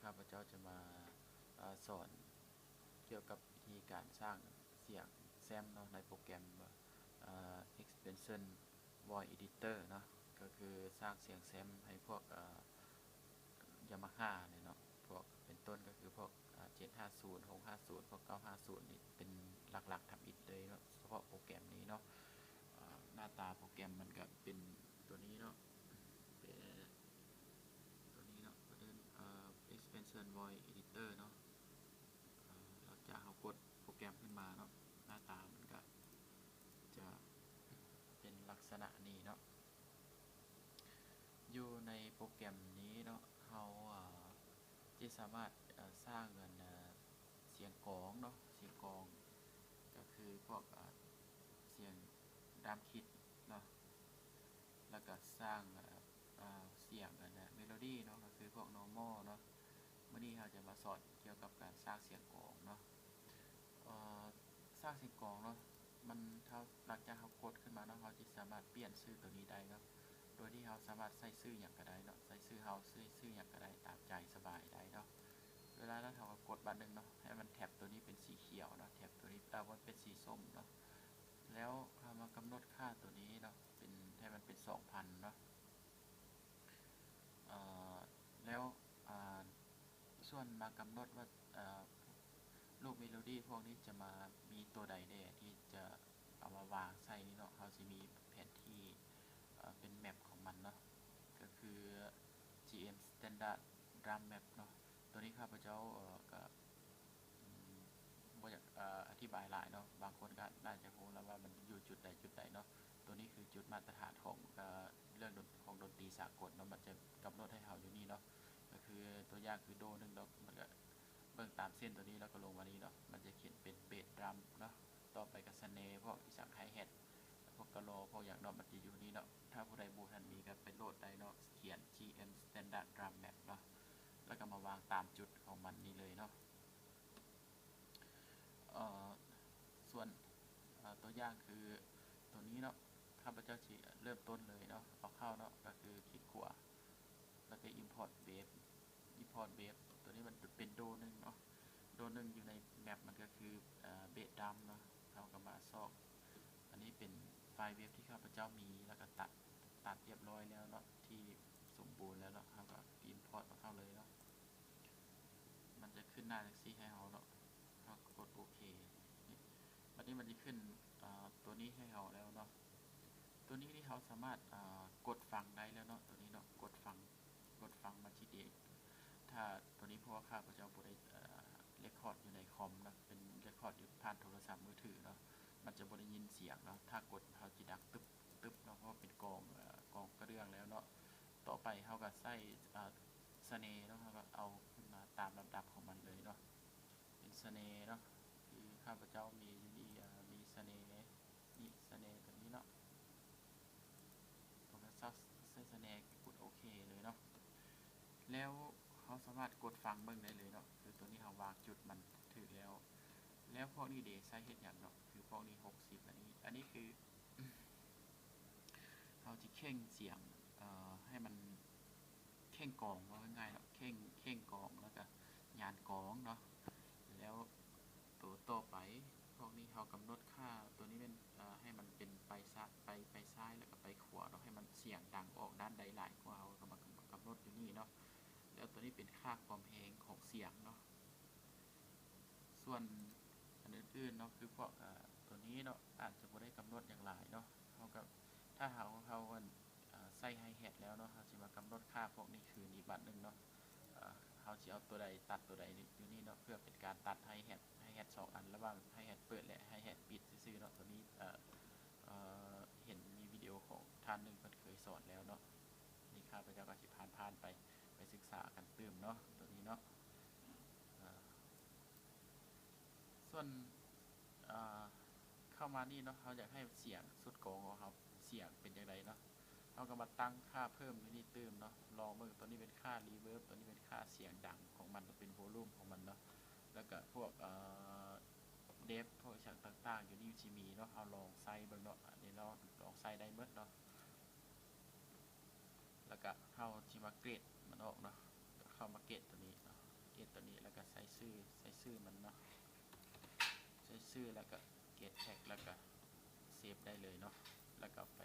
ຂ້າພະເຈົ້າຈະມາ ເອີ ສອນກ່ຽວກັບວິທີການສ້າງສຽງແຊັມເນາະ ໃນໂປຣແກຣມ ເອີ Expansion Voice Editor ເນາະ ກໍຄືສ້າງສຽງແຊັມໃຫ້ພວກ ເອີ Yamaha ນີ້ເນາະ ພວກເປັນຕົ້ນກໍຄືພວກ ເຈັດຫ້າສູນ ຫົກຫ້າສູນ ພວກເກົ້າຫ້າສູນນີ້ເປັນຫຼັກໆທຳອິດເລີຍເນາະ ສະເພາະໂປຣແກຣມນີ້ເນາະ. ເອີ ໜ້າຕາໂປຣແກຣມມັນກໍເປັນຕົວນີ້ເນາະ ເປັນຕົວນີ້ເນາະ ເອີ້ນ ເອີ Expansion Voice Editor ເນາະ. ເອີ ຫຼັງຈາກເຮົາກົດໂປຣແກຣມຂຶ້ນມາເນາະ ໜ້າຕາມັນກະຈະເປັນລັກສະນະນີ້ເນາະ. ຢູ່ໃນໂປຣແກຣມນີ້ເນາະ ເຮົາ ເອີ ຈະສາມາດ ເອີ ສ້າງອັນ ເອີ ສຽງກອງເນາະ ສຽງກອງ ກໍຄືພວກ ເອີ ສຽງດຣາມຄິດເນາະ ແລ້ວກໍສ້າງ ເອີ ສຽງອັນເມໂລດີເນາະ ກໍຄືພວກ normal ເນາະ. ມື້ນີ້ເຮົາຈະມາສອນກ່ຽວກັບການສ້າງສຽງກອງເນາະ ເອີ ສ້າງສຽງກອງເນາະ ມັນ ເຮົາ ຫຼັງຈາກເຮົາກົດຂຶ້ນມາເນາະ ເຮົາຈະສາມາດປ່ຽນຊື່ຕົວນີ້ໄດ້ເນາະ ໂດຍທີ່ເຮົາສາມາດໃສ່ຊື່ຫຍັງກໍໄດ້ເນາະ ໃສ່ຊື່ເຮົາ ໃສ່ຊື່ຫຍັງກໍໄດ້ຕາມໃຈສະບາຍໄດ້ເນາະ. ເວລານັ້ນເຮົາກໍກົດບາດໜຶ່ງເນາະ ໃຫ້ມັນແທັບຕົວນີ້ເປັນສີຂຽວເນາະ ແທັບຕົວນີ້ ເອີ ມັນເປັນສີສົ້ມເນາະ ແລ້ວເຮົາມາກຳນົດຄ່າຕົວນີ້ເນາະ ເປັນ ໃຫ້ມັນເປັນສອງພັນເນາະ. ເອີ ແລ້ວ ເອີ ສ່ວນມາກຳນົດວ່າ ເອີ ລູກເມໂລດີພວກນີ້ຈະມາມີຕົວໃດແດ່ທີ່ຈະເອົາມາວາງໃສ່ນີ້ເນາະ ເຮົາຊິມີແຜນທີ່ ເອີ ເປັນແມັບຂອງມັນເນາະ ກໍຄື GM Standard Drum Map ເນາະ. ຕົວນີ້ຂ້າພະເຈົ້າ ເອີ ກະ ອືມ ບໍ່ຢາກ ເອີ ອະທິບາຍຫຼາຍເນາະ ບາງຄົນກໍໜ້າຈະຮູ້ແລ້ວວ່າມັນຢູ່ຈຸດໃດຈຸດໃດເນາະ. ຕົວນີ້ຄືຈຸດມາດຕະຖານຂອງ ເອີ ເລື່ອງດົນ ຂອງດົນຕີສາກົນເນາະ ມັນຈະກຳນົດໃຫ້ເຮົາຢູ່ນີ້ເນາະ ກໍຄືຕົວຢ່າງຄືໂດໜຶ່ງເນາະ ມັນກໍເບິ່ງຕາມເສັ້ນຕົວນີ້ ແລ້ວກໍລົງມານີ້ເນາະ ມັນຈະຂຽນເປັນເບສດຣຳເນາະ. ຕໍ່ໄປກໍສະແນ ພວກອີ່ສັງ ໄຮແຮັດ ພວກກະລໍ ພວກຫຍັງເນາະ ມັນຈະຢູ່ນີ້ເນາະ. ຖ້າຜູ້ໃດບໍ່ທັນມີກໍໄປໂຫຼດໄດ້ເນາະ ຂຽນ GM Standard Drum Map ເນາະ ແລ້ວກໍມາວາງຕາມຈຸດຂອງມັນນີ້ເລີຍເນາະ. ເອີ ສ່ວນ ເອີ ຕົວຢ່າງຄືຕົວນີ້ເນາະ ຂ້າພະເຈົ້າຊິເລີ່ມຕົ້ນເລີຍເນາະ ເອົາເຂົ້າເນາະ ກໍຄືຄລິກຂວາ ແລ້ວກໍ Import Wave Import Wave ຕົວນີ້ມັນເປັນໂດໜຶ່ງເນາະ ໂດໜຶ່ງຢູ່ໃນແມັບມັນກໍຄື ເອີ ເບສດຣຳເນາະ. ເຮົາກໍມາຊອກ ອັນນີ້ເປັນໄຟລ໌ເວບທີ່ຂ້າພະເຈົ້າມີ ແລ້ວກໍຕັດ ຕັດຮຽບຮ້ອຍແລ້ວເນາະ ທີ່ສົມບູນແລ້ວເນາະ ເຮົາກໍ Import ເອົາເຂົ້າເລີຍເນາະ. ມັນຈະຂຶ້ນໜ້າຈັ່ງຊີ້ໃຫ້ເຮົາເນາະ ເຮົາກໍກົດໂອເຄ. ບັດນີ້ມັນຈະຂຶ້ນ ເອີ ຕົວນີ້ໃຫ້ເຮົາແລ້ວເນາະ ຕົວນີ້ທີ່ເຮົາສາມາດ ເອີ ກົດຟັງໄດ້ແລ້ວເນາະ ຕົວນີ້ເນາະ ກົດຟັງ ກົດຟັງມັນຊິເດ ຖ້າຕົວນີ້ ເພາະວ່າຂ້າພະເຈົ້າບໍ່ໄດ້ ເອີ ເລຄອດຢູ່ໃນຄອມເນາະ ເປັນເລຄອດຢູ່ຜ່ານໂທລະສັບມືຖືເນາະ ມັນຈະບໍ່ໄດ້ຍິນສຽງເນາະ. ຖ້າກົດເຮົາຈະດັງຕຶບ ຕຶບເນາະ ເພາະວ່າເປັນກອງ ເອີ ກອງກະເບື້ອງແລ້ວເນາະ. ຕໍ່ໄປເຮົາກໍໃສ່ ເອີ ສະແນເນາະ ເຮົາກໍເອົາຂຶ້ນມາຕາມລຳດັບຂອງມັນເລີຍເນາະ ເປັນສະແນເນາະ ຄືຂ້າພະເຈົ້າມີຢູ່ນີ້ ເອີ ມີສະແນ ນີ້ສະແນຕົວນີ້ເນາະ ເຮົາກໍໃສ່ສະແນ ກົດໂອເຄເລີຍເນາະ. ແລ້ວເຮົາສາມາດກົດຟັງເບິ່ງໄດ້ເລີຍເນາະ ຄືຕົວນີ້ເຮົາວາງຈຸດມັນຖືກແລ້ວ. ແລ້ວພວກນີ້ເດ ໃຊ້ເຮັດຫຍັງເນາະ ຄືພວກນີ້ຫົກສິບ ອັນນີ້ ອັນນີ້ຄື ເຮົາຈະເຄັ່ງສຽງ ເອີ ໃຫ້ມັນເຄັ່ງກອງ ເວົ້າງ່າຍໆເນາະ ເຄັ່ງ ເຄັ່ງກອງ ແລ້ວກະຍານກອງເນາະ. ແລ້ວໂຕຕໍ່ໄປ ພວກນີ້ເຮົາກຳນົດຄ່າ ໂຕນີ້ແມ່ນ ເອີ ໃຫ້ມັນເປັນໄປຊ້າຍ ໄປ ໄປຊ້າຍ ແລ້ວກະໄປຂວາເນາະ ໃຫ້ມັນສຽງດັງອອກດ້ານໃດຫຼາຍກວ່າ ເຮົາກໍມາກຳນົດຢູ່ນີ້ເນາະ. ແລ້ວໂຕນີ້ເປັນຄ່າຄວາມແຮງຂອງສຽງເນາະ. ສ່ວນອັນອື່ນໆເນາະ ຄືພວກ ເອີ ຕົວນີ້ເນາະ ອາດຈະບໍ່ໄດ້ກຳນົດຫຍັງຫຼາຍເນາະ ເຮົາກໍ ຖ້າເຮົາ ເຮົາ ອັນ ເອີ ໃສ່ໄຮແຮັດແລ້ວເນາະ ເຮົາຊິມາກຳນົດຄ່າພວກນີ້ຄືນອີກບາດໜຶ່ງເນາະ. ເອີ ເຮົາຊິເອົາຕົວໃດຕັດຕົວໃດຢູ່ນີ້ເນາະ ເພື່ອເປັນການຕັດໄຮແຮັດ ໄຮແຮັດສອງອັນ ລະຫວ່າງໄຮແຮັດເປີດ ແລະ ໄຮແຮັດປິດຊື່ໆເນາະ. ຕົວນີ້ ເອີ ເອີ ເຫັນມີວິດີໂອຂອງທ່ານໜຶ່ງເພິ່ນເຄີຍສອນແລ້ວເນາະ ນີ້ຂ້າພະເຈົ້າກໍຊິຜ່ານໆໄປ ໄປສຶກສາກັນຕື່ມເນາະ ຕົວນີ້ເນາະ. ເອີ ສ່ວນ ເອີ ເຂົ້າມານີ້ເນາະ ເຮົາຢາກໃຫ້ສຽງຊຸດກອງຂອງເຮົາ ສຽງເປັນຈັ່ງໃດເນາະ ເຮົາກໍມາຕັ້ງຄ່າເພີ່ມຢູ່ນີ້ຕື່ມເນາະ. ລອງເບິ່ງ ຕົວນີ້ເປັນຄ່າຣີເວີບ ຕົວນີ້ເປັນຄ່າສຽງດັງຂອງມັນ ເປັນໂວລູມຂອງມັນເນາະ ແລ້ວກະພວກ ເອີ ເດບ ພວກອີ່ຫຍັງຕ່າງໆຢູ່ນີ້ຊິມີເນາະ ເຮົາລອງໃຊ້ເບິ່ງເນາະ ອັນນີ້ເນາະ ລອງໃຊ້ໄດ້ໝົດເນາະ. ແລ້ວກະເຮົາຊິມາເກຣດມັນອອກເນາະ ເຂົ້າມາເກຣດຕົວນີ້ເນາະ ເກດໂຕນີ້ ແລ້ວກໍໃສ່ຊື່ ໃສ່ຊື່ມັນເນາະ ໃສ່ຊື່ ແລ້ວກໍ create tag ແລ້ວກໍ save ໄດ້ເລີຍເນາະ ແລ້ວກໍໄປ